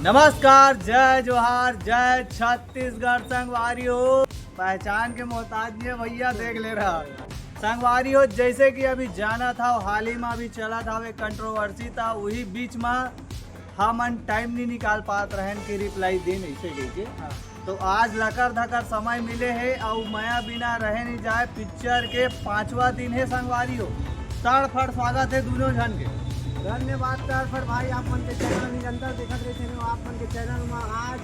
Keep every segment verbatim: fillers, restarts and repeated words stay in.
नमस्कार, जय जोहार, जय छत्तीसगढ़। संगवारी हो, पहचान के मोहताज नहीं है भैया, देख ले रहा। संगवारी हो, जैसे कि अभी जाना था, हाल ही में अभी चला था एक कंट्रोवर्सी था, वही बीच में हमन टाइम नहीं निकाल पात रहन कि रिप्लाई देन ऐसे कह के। हाँ। तो आज लकर धकर समय मिले हे, अउ मया बिना रहे नहीं जाए। पिक्चर के पांचवा दिन है संगवारी हो, तड़फड़ स्वागत है दोनों झन के। धन्यवाद तड़फड़ भाई, आप मन के चैनल निरंतर देखत रहिथे, आप मन के चैनल में आज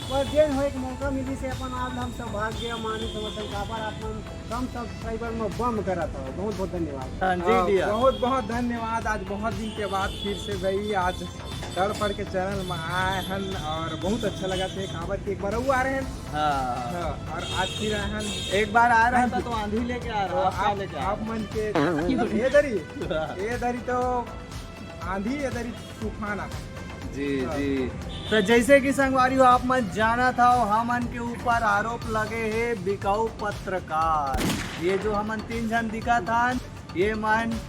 प्रेजेंट होए के मौका मिली से अपन आप हम सौभाग्य मानी समझथन, काबर आप मन कम सब्सक्राइबर में बम करत हो। बहुत बहुत धन्यवाद। हाँ जी, हाँ, भैया। बहुत बहुत धन्यवाद। आज बहुत दिन के बाद फिर से भाई आज तड़फड़ के चैनल में आए हन और बहुत अच्छा लगा थे, काबर कि एक बार अउ आ रहे हैं। हाँ। हाँ, और आज फिर आए हन। एक बार आ रहा हाँ था जी। तो आंधी लेके आ रहा, तो आप क्या आप, लेके आ आप रहे? मन के ये दरी, ये दरी तो आंधी, ये दरी तूफान आ। जी, हाँ। जी। तो जैसे कि संगवारी हो, आप मन जाना था, हमन के ऊपर आरोप लगे हे बिकाऊ पत्रकार। ये जो हमन तीन झन दिखत हन, ये मन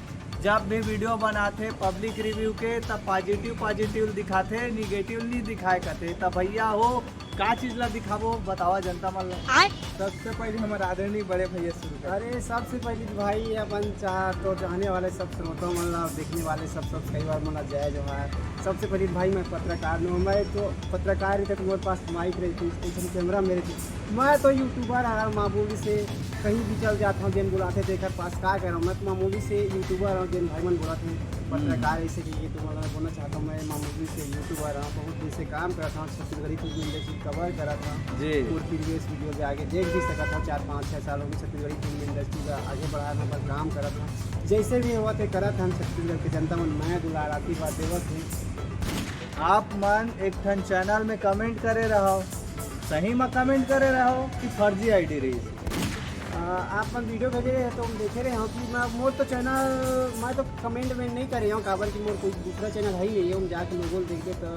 जब भी वीडियो बनाथे पब्लिक रिव्यू के, तब पॉजिटिव पॉजिटिव दिखाथे, निगेटिव नहीं दिखाए कथे। तब भैया हो, का चीज ला दिखाबो, बतावा जनता मन ला। आय। सबसे पहले हमर आदरणीय बड़े भैया शुरू कर। अरे, सबसे पहले तो भाई अपन चाह तो चाहने वाले सब श्रोता मन ला, देखने वाले सब सब्सक्राइबर मन ला जय जोहार। सबसे पहले भाई मैं पत्रकार हूँ, मैं तो पत्रकार ही थे तो मेरे पास माइक रही थी, स्टेशन कैमरा मेरे थी। मैं तो यूट्यूबर हूँ, मामूली से कहीं भी चल जाता हूँ, जेन बुलाथे तेकर पास का करहूँ, मैं तो मामूली से यूट्यूबर हूँ, जेन भाई मन बुलाथे पत्रकार, ऐसे कि ये तो मतलब बोलना चाहता हूँ, मैं मामूली से यूट्यूबर हूँ, बहुत दिन से काम करता हूँ, छत्तीसगढ़ी फिल्म इंडस्ट्री कवर करत हूँ। जी। और प्रीवियस वीडियो में आगे देख भी सकत हूँ, चार पाँच छः सालों की छत्तीसगढ़ी फिल्म इंडस्ट्री का आगे बढ़ाना पर काम करत हूँ। जैसे भी होवत हे करत हन, छत्तीसगढ़ के जनता मन मया दुलार आशीर्वाद देवत हे। आप मन एक ठन चैनल में कमेंट करे रहो, सही में कमेंट करे रहो कि फर्जी आईडी रही? आ, आप मन वीडियो भेजे रहे तो हम देखे रहे हो कि मैं, मोर तो चैनल, मैं तो कमेंट में नहीं करे हूँ, काबर कि मोर कोई दूसरा चैनल है ही नहीं है। हम जाके लोगों देखते तो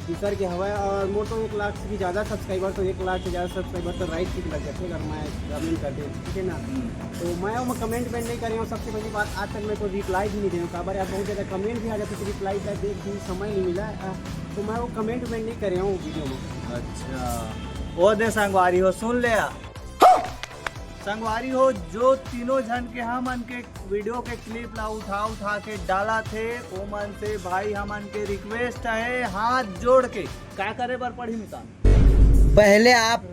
दूसर के हवय और मोर तो एक लाख से भी ज़्यादा सब्सक्राइबर, तो एक लाख से ज़्यादा सब्सक्राइबर तो राइट क्लिक लग जाथे अगर मैं कमेंट कर दे, ठीक है ना? हम्म। तो मैं वो कमेंट में नहीं करे हूँ। सबसे पहली बात, आज तक मैं कोई रिप्लाई भी नहीं दे हूँ, काबर यार बहुत ज़्यादा कमेंट भी आ जाते तो रिप्लाई का देख भी समय नहीं मिला। आ, तो मैं वो कमेंट में नहीं करे हूँ वीडियो में। अच्छा, वो दे संगवारी हो, सुन ले आ। संगवारी हो, जो तीनों झन के हमन के वीडियो के क्लिप ला उठा उठा के डाला थे, ओमन से भाई हमन के रिक्वेस्ट है हाथ जोड़ के, का करे बर पड़ही मितान? पहले आप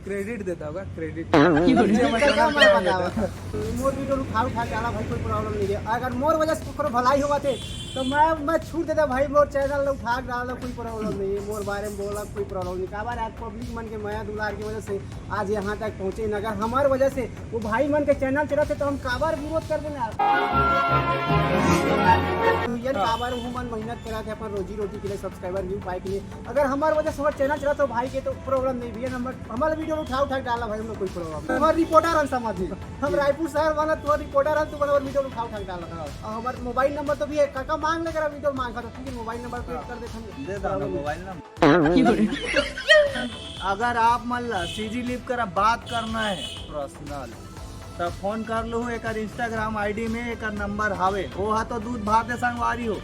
क्रेडिट देता होगा, क्रेडिट। क्रेडिट का क्या मैं बतावा? मोर वीडियो उठा उठा के डाला भाई, कोई प्रॉब्लम नहीं है। अगर मोर वजह से ककरो भलाई होगा थे तो मैं, मैं छूट देता भाई, मोर चैनल ला उठा के डाला, कोई प्रॉब्लम नहीं है। मोर बारे में बोला, कोई प्रॉब्लम नहीं। काबर आज पब्लिक मन के मया दुलार की वजह से आज यहाँ तक पहुँचे। अगर हमार वजह से वो भाई मन के चैनल चलत हे तो हम काबर विरोध कर देना? ये काबर वो मन मेहनत करत हे अपन रोजी रोटी के लिए, सब्सक्राइबर व्यू पाए के लिए। अगर हमार वजह से हमार चैनल चलत हे तो भाई के तो प्रॉब्लम नहीं भैया, नंबर हमारा वीडियो उठा उठा के डाला भाई, हम लोग कोई प्रॉब्लम नहीं। हमार रिपोर्टर हन समझ ली, हम रायपुर शहर वाला, तुम्हार रिपोर्टर हन, तुम्हार वीडियो उठा उठा के डाला। और हमार मोबाइल नंबर तो भी है, काका मांग ले, अगर वीडियो मांगा तो ठीक है, मोबाइल नंबर पे हाँ। कर दे, हम दे दे ना मोबाइल नंबर। अगर आप मन ला सीजी लिप करा बात करना है पर्सनल, तब फोन कर लो, एकर इंस्टाग्राम आईडी में एकर नंबर हावे, वो हा तो दूध भात है संगवारी हो।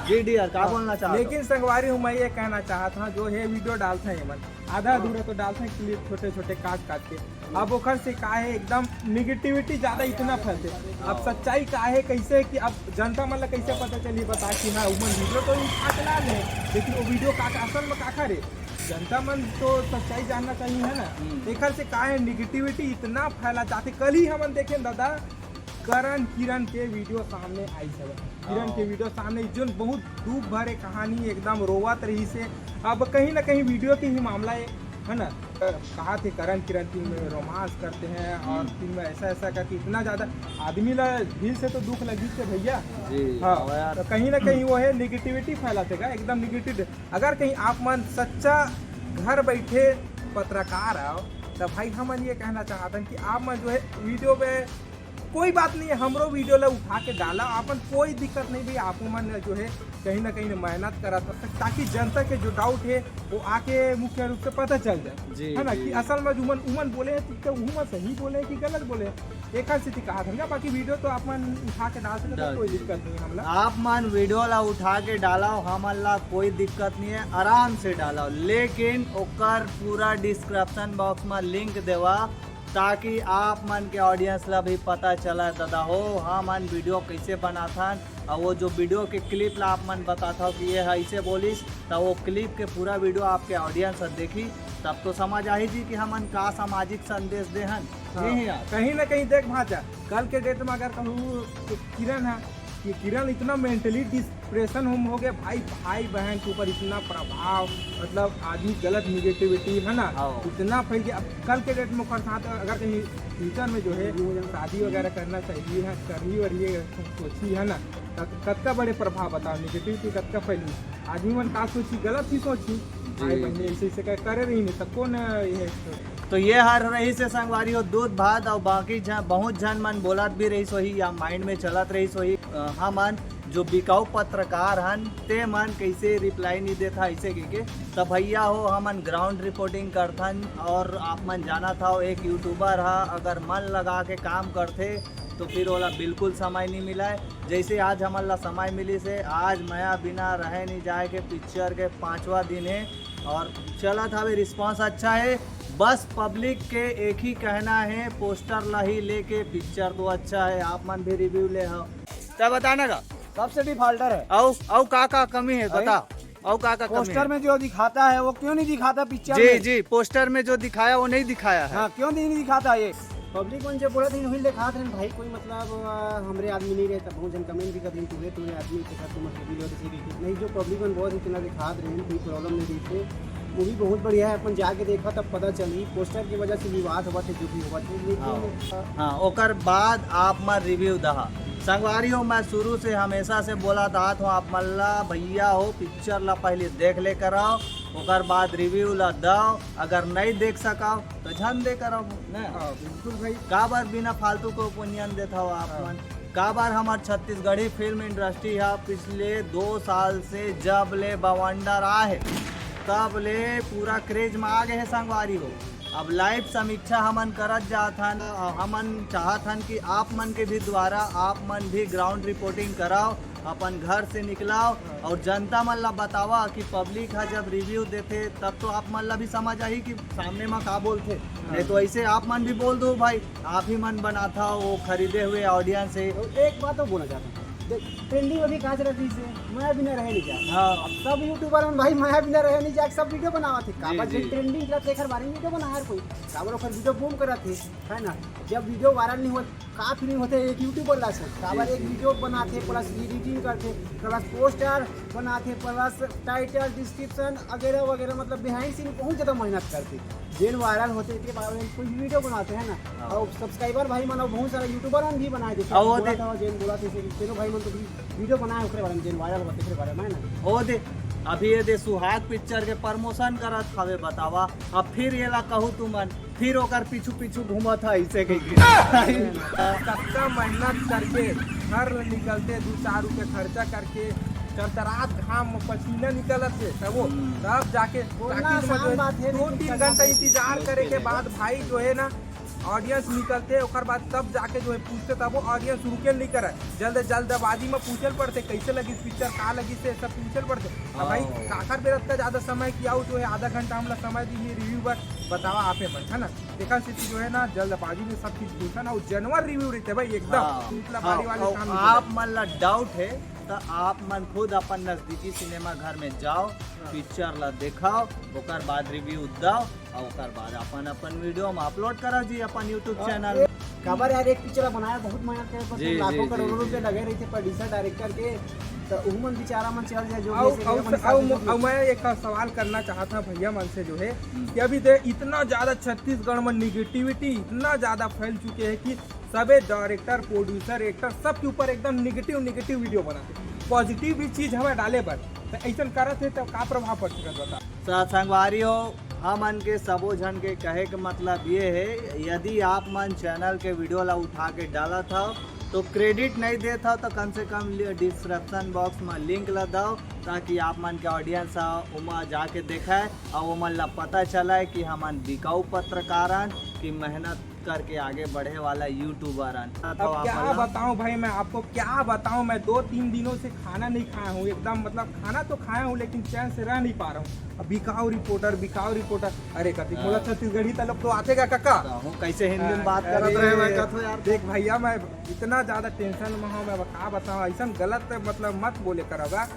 जी डियर, का बोलना चाहत हो? लेकिन संगवारी हो, मैं ये कहना चाहत हूँ, जो ये वीडियो डालते हैं मन, आधा हाँ। अधूरा तो डालते हैं क्लिप, छोटे छोटे काट काट के। अब ओखर से का है, एकदम निगेटिविटी ज्यादा इतना फैलते। अब हाँ। सच्चाई का है, कैसे कि अब जनता मन ला कैसे पता चली, बता कि हाँ, उमन वीडियो तो उठा के ला ले, लेकिन वो वीडियो का, का असल में का खा रे? जनता मन तो सच्चाई जानना चाहिए, है ना? हम्म। एखर से का है, निगेटिविटी इतना फैला जाते। कल ही हमन देखे दादा, करण किरण के वीडियो सामने आई सब। किरण के हाँ। वीडियो सामने, जोन बहुत दुख भरे कहानी, एकदम रोवत रही से। अब कहीं ना कहीं वीडियो के ही मामला है, है ना? कहा थे करण किरण की में रोमांस करते हैं और हम्म। फिर में ऐसा ऐसा करके इतना ज्यादा आदमी ला दिल से तो दुख लगी थे भैया। जी, हाँ, हाँ यार। तो कहीं ना कहीं वो है निगेटिविटी फैलाते का, एकदम निगेटिव। अगर कहीं आप मन सच्चा घर बैठे पत्रकार आओ, तो भाई हमन ये कहना चाहत हन कि आप मन जो है वीडियो में कोई बात नहीं है, हमरो वीडियो ला उठा के डाला, अपन कोई दिक्कत नहीं भाई। आपो मन जो है कहीं ना कहीं मेहनत करत, ताकि जनता के जो डाउट है वो आके मुख्य रूप से पता चल जाए, जी, है ना, जी। कि असल में जो मन उमन बोले हैं तो उमन सही बोले हैं कि गलत बोले हैं, एक हर स्थिति कहा था। बाकी वीडियो तो आप मन उठा के डाल सकते हैं, डाल कोई दीजिए। दिक्कत नहीं है हमला। आप मन वीडियो ला उठा के डालव, हमन ला कोई दिक्कत नहीं है, आराम से डालव, लेकिन ओकर पूरा डिस्क्रिप्शन बॉक्स में लिंक देवा, ताकि आप मन के ऑडियंस ला भी पता चला दादा हो हमन वीडियो कैसे बनाथन। और वो जो वीडियो के क्लिप ला आप मन बताथव कि ये ऐसे बोलिस, तो वो क्लिप के पूरा वीडियो आपके ऑडियंस ह देखी, तब तो समझ आही जी कि हमन का सामाजिक संदेश दे हन। हाँ, जी हाँ। कहीं ना कहीं देख भांचा, कल के डेट में अगर कहूँ तो किरण है, ये किरण इतना मेंटली डिप्रेशन होम हो गया भाई, भाई बहन के ऊपर इतना प्रभाव, मतलब आदमी गलत निगेटिविटी है ना, हाँ। इतना फैल गया। अब कल के डेट में ओकर साथ अगर कहीं फ्यूचर में जो है शादी वगैरह करना चाहिए है, करही वरही सोची है ना, कत- कतका बड़े प्रभाव बताओ, निगेटिविटी कतका फैली, आदमी मन का सोची, गलत ही सोची। भाई बहन ऐसे ऐसे कर- करे रही नहीं तो कौन ये तो ये हर रहिस हे संगवारी हो दूध भात, और बाकी झन, बहुत झन मन बोलत भी रहिस होही या माइंड में चलत रहिस होही, अ, हमन जो बिकाऊ पत्रकार हन ते मन कैसे रिप्लाई नहीं देता ऐसे कह के। तो भैया हो, हमन ग्राउंड रिपोर्टिंग करथन, और आप मन जानत हव एक यूट्यूबर हा अगर मन लगा के काम करथे तो फिर ओला बिल्कुल समय नहीं मिला है। जैसे आज हमन ला समय मिलिस हे, आज मया बिना रहे नहीं जाए के पिक्चर के पांचवा दिन है और चलत हवे, रिस्पांस अच्छा है। बस पब्लिक के एक ही कहना है, पोस्टर ला ही लेके पिक्चर तो अच्छा है, आप मन भी रिव्यू ले हो। तब बताना का सबसे डिफॉल्टर है। अउ अउ का का कमी है बता, अउ का का कमी पोस्टर है? में जो दिखाता है वो क्यों नहीं दिखाता पिक्चर जी में? जी, पोस्टर में जो दिखाया वो नहीं दिखाया है। हाँ, क्यों नहीं दिखाता ये? पब्लिक मन जो बोलत रही वही दिखात रहे भाई, कोई मतलब अ, हमरे आदमी नहीं रहता। बहुत जन कमेंट भी कर रही तुम्हें तुम्हें आदमी के साथ तुम्हारे वीडियो से भी नहीं, जो पब्लिक मन बहुत इतना दिखात रहे कोई प्रॉब्लम नहीं रही। मूवी बहुत बढ़िया है, अपन जाके देखा तब पता चली। पोस्टर की वजह से विवाद हुआ थे, जो भी हुआ थे, लेकिन हाँ। हाँ, ओकर बाद आप मन रिव्यू दहा। संगवारी हो, मैं शुरू से हमेशा से बोलत आत हूँ आप मन ला, भैया हो पिक्चर ला पहले देख ले कराओ, ओकर बाद रिव्यू ला दव। अगर नहीं देख सकाओ तो झन दे कराओ ना। हाँ, बिल्कुल भाई। काबर बिना फालतू के ओपिनियन देत हव आप हाँ। मन? काबर हमर छत्तीसगढ़ी फिल्म इंडस्ट्री हा पिछले दो साल से जब ले बवंडर आहे तब ले पूरा क्रेज में आ गए है संगवारी हो। अब लाइव समीक्षा हमन करत जात हन, अ, हमन चाहत हन कि आप मन के भी द्वारा आप मन भी ग्राउंड रिपोर्टिंग कराओ, अपन घर से निकलाओ और जनता मन ला बतावा कि पब्लिक हा जब रिव्यू देथे तब तो आप मन ला भी समझ आही कि सामने मा का बोलथे। नहीं तो ऐसे आप मन भी बोल दो भाई, आप ही मन बनाथा वो खरीदे हुए ऑडियंस है। तो एक बात तो बोलना चाहता हूँ, देख, ट्रेंडिंग अभी कहाँ चलत रही से, मैं बिना रहे नहीं जाए। हाँ। अब सब यूट्यूबर मन भाई मैं बिना रहे नहीं जाए, सब वीडियो बनावत है। काबर जी, जे जी। ट्रेंडिंग चलत एकर बारे में वीडियो बना हर कोई, काबर ओकर वीडियो बूम करत है, है ना? जब वीडियो वायरल नहीं होत, का फीलिंग होते एक यूट्यूबर ला से? काबर एक वीडियो बनाते, प्लस एडिटिंग करते, प्लस पोस्टर बनाते, प्लस टाइटल, डिस्क्रिप्शन वगैरह वगैरह, मतलब बिहाइंड सीन बहुत ज़्यादा मेहनत करते। जेन वायरल होते के बारे में कोई वीडियो बनाते हैं ना, हाँ। और सब्सक्राइबर भाई मन और बहुत सारा यूट्यूबर मन भी बनाए देते हाँ, वो बोला दे- था जेन बोला थे तेनो भाई मन तो भी वीडियो बनाए ओकरे बारे में, जेन वायरल होते ओकरे बारे में, है ना? ओ दे, अभी ये दे सुहाग पिक्चर के प्रमोशन करत हवे, बतावा, अब फिर ये ला कहू तुमन, फिर ओकर पीछू पीछू घूमत है ऐसे कह के। कतका मेहनत करके घर ले निकलते, दो चार रुपये खर्चा करके, जब रात घाम में पसीना निकलत है तब वो, तब जाके बोलना ताकि आसान मतलब बात है, दो लेकिन तीन करना घंटा इंतजार करे के बाद भाई जो है ना ऑडियंस निकलते, ओकर बाद तब जाके जो है पूछते, तब वो ऑडियंस रुके नहीं करे, जल्द जल्दबाजी में पूछल पड़ते कैसे लगी पिक्चर, का लगी से सब पूछल पड़ते। अब भाई हाँ। काकर बेरा का ज्यादा समय कि आओ जो है आधा घंटा हमला समय दी रिव्यू बर, बतावा आपे मन, है ना? देखा से जो है ना जल्दबाजी में सब चीज पूछा ना, वो जनवर रिव्यू रहते भाई एकदम हाँ, मतलब हाँ, बारी वाले और काम आप मन ला डाउट है तो आप मन खुद अपन नजदीकी सिनेमा घर में जाओ, पिक्चर ला देखाओ, ओकर बाद रिव्यू दो और ओकर बाद अपन अपन वीडियो में अपलोड करो जी अपन यूट्यूब चैनल। काबर यार एक पिक्चर बनाया बहुत मेहनत करे, पर जी, लाखों जी, करोड़ों जी, रुपए लगे रही थे प्रोड्यूसर डायरेक्टर के, तो उमन बेचारा मन चल जाए जो भी आओ, ऐसे आओ, अपन आओ, हिसाब से आओ, मैं एक सवाल करना चाहता हूँ भैया मन से जो है कि अभी दे इतना ज्यादा छत्तीसगढ़ में निगेटिविटी इतना ज्यादा फैल चुके है कि सबे डायरेक्टर, प्रोड्यूसर, एक्टर सबके ऊपर एकदम निगेटिव निगेटिव वीडियो बनाते, पॉजिटिव भी चीज हमें डाले बर, तो ऐसा करत है तो का प्रभाव पड़ सकत बता? स- संगवारी हो, हमन के सबो झन के कहे के मतलब ये है, यदि आप मन चैनल के वीडियो ला उठा के डालत हव तो क्रेडिट नहीं देत हव तो कम से कम डिस्क्रिप्शन बॉक्स में लिंक ला दव, ताकि आप मन के ऑडियंस ह ओमा जाके देखे और ओमन ला पता चले कि हमन बिकाऊ पत्रकार हन कि मेहनत करके आगे बढ़े वाला यूट्यूबर हन। अब क्या बताऊं भाई, मैं आपको क्या बताऊं, मैं दो तीन दिनों से खाना नहीं खाया हूँ एकदम, मतलब खाना तो खाया हूँ लेकिन चैन से रह नहीं पा रहा हूँ। अब बिकाऊ रिपोर्टर, बिकाऊ रिपोर्टर, अरे कति हाँ। मोला छत्तीसगढ़ी तलक तो आथे का काका? तो हूँ कैसे हिंदी में बात करत अरे, रहे मैं कहत हूँ यार। देख भैया, मैं इतना ज्यादा टेंशन में हूँ, मैं का बताऊँ, ऐसा गलत मतलब मत बोले करबा।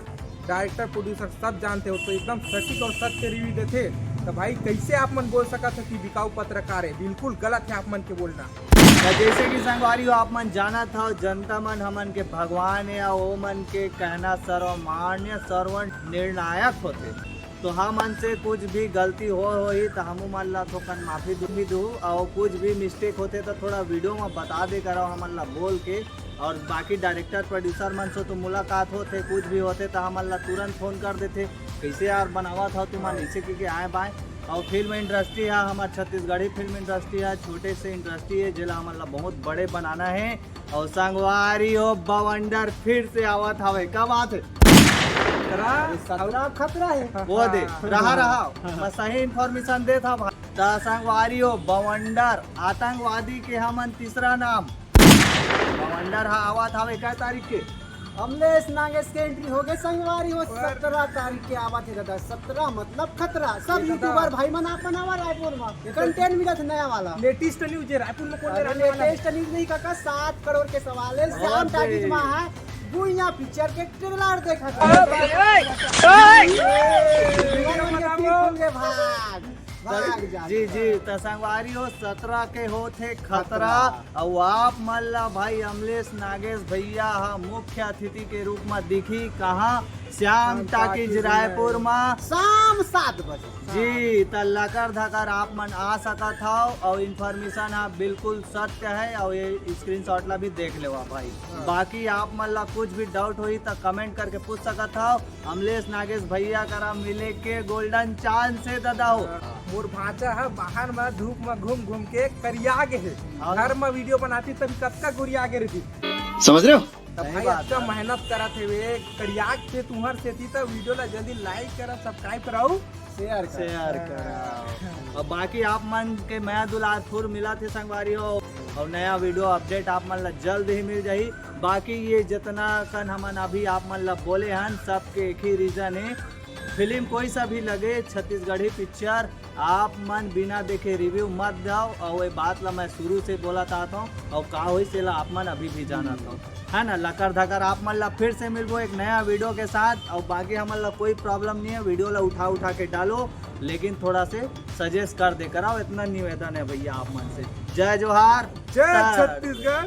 डायरेक्टर प्रोड्यूसर सब जानते हो तो एकदम सटीक और सत्य रिव्यू देथे। तो भाई कैसे आप मन बोल सकत हो कि बिकाऊ पत्रकार है? बिल्कुल गलत है आप मन के बोलना। तो जैसे कि संगवारी हो, आप मन जानत हो, जनता मन हमन के भगवान है, वो मन के कहना सर्वमान्य, सर्व निर्णायक होथे। तो हमन से कुछ भी गलती हो होही तो हमू मन ला थोकन माफी दू भी दू, और कुछ भी मिस्टेक होथे तो थोड़ा वीडियो में बता दे करो हमन ला बोल के। और बाकी डायरेक्टर प्रोड्यूसर मन से तो मुलाकात होथे, कुछ भी होथे तो हमन ला तुरंत फोन कर देथे, कैसे यार बनावत हो तुमन, ऐसे के, के आए बाए। और फिल्म इंडस्ट्री है, हमार छत्तीसगढ़ी फिल्म इंडस्ट्री है, छोटे से इंडस्ट्री है, जेला हमन ला बहुत बड़े बनाना है। और संगवारी हो, बवंडर फिर से आवत हवे, का बात है? खतरा, अरे, खतरा, खतरा है। वो दे, हाँ। रहा, रहा। मैं सही इन्फॉर्मेशन देत हव भाई। त संगवारी हो, बवंडर आतंकवादी के हमन तीसरा नाम। बवंडर हा आवत हवे कै तारीख के? अमलेश नागेश के एंट्री हो गए संगवारी हो, सत्रह तारीख के आवत है दादा। सत्रह मतलब खतरा। सब ये दादा। यूट्यूबर भाई मन आप मन आवा रायपुर में, ये तो कंटेंट मिलत है नया वाला। लेटेस्ट न्यूज है, रायपुर में कौन अरे रहने वाला है? लेटेस्ट न्यूज नहीं काका, सात करोड़ के सवाल है, बहुत श्याम सही। टाकीज में है, भुइयां पिक्चर के ट्रेलर देखा था। अरे भाई, ओए, ओए। ये वीडियो मत बनाओ। भाग, भाग जा। जी, जी, त संगवारी हो, सत्रह के होथे खतरा। खतरा। अउ आप मन ला भाई अमलेश नागेश भैया हा मुख्य अतिथि के रूप में दिखी, कहाँ? श्याम श्याम टाकीज टाकीज रायपुर में। में शाम सात बजे। जी, त लकर धकर आप मन आ सकत हव, अउ इन्फॉर्मेशन हा बिल्कुल सत्य है, अउ ये स्क्रीनशॉट ला भी देख लेवा भाई। हाँ। बाकी आप मन ला कुछ भी डाउट होही त कमेंट करके पूछ सकत हव। अमलेश नागेश भैया करा मिले के गोल्डन चांस है दादा हो। मोर भांचा ह बाहर म धूप म घूम घूम के करिया गे हे। हाँ। घर म वीडियो बनाती तभी कतका गोरिया गे रही। समझ रहे हो? तब सही भाई बात अच्छा है। मेहनत करत हे वे, करिया के तुहर सेती त वीडियो ला जल्दी लाइक करा, सब्सक्राइब कराऊ। शेयर करा। शेयर करा। और बाकी आप मन के मया दुलार फुर मिलत हे संगवारी हो, और नया वीडियो अपडेट आप मन ला जल्द ही मिल जाही। बाकी ये जितना कन हमन अभी आप मन ला बोले हन, सबके एक ही रीजन है, फिल्म कोई सा भी लगे, छत्तीसगढ़ी पिक्चर, आप मन बिना देखे रिव्यू मत दव। और ये बात ला मैं शुरू से बोलत आत हूँ, और का होइस, एला आप मन अभी भी जानत हव, है ना। लकर धकर आप मन ला फिर से मिलबो एक नया वीडियो के साथ। और बाकी हमन ला कोई प्रॉब्लम नहीं है, वीडियो ला उठा उठा के डालो, लेकिन थोड़ा से सजेस्ट कर दे कराओ, इतना निवेदन है भैया आप मन से। जय जोहार, जय तड़-, छत्तीसगढ़।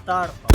तड़पा।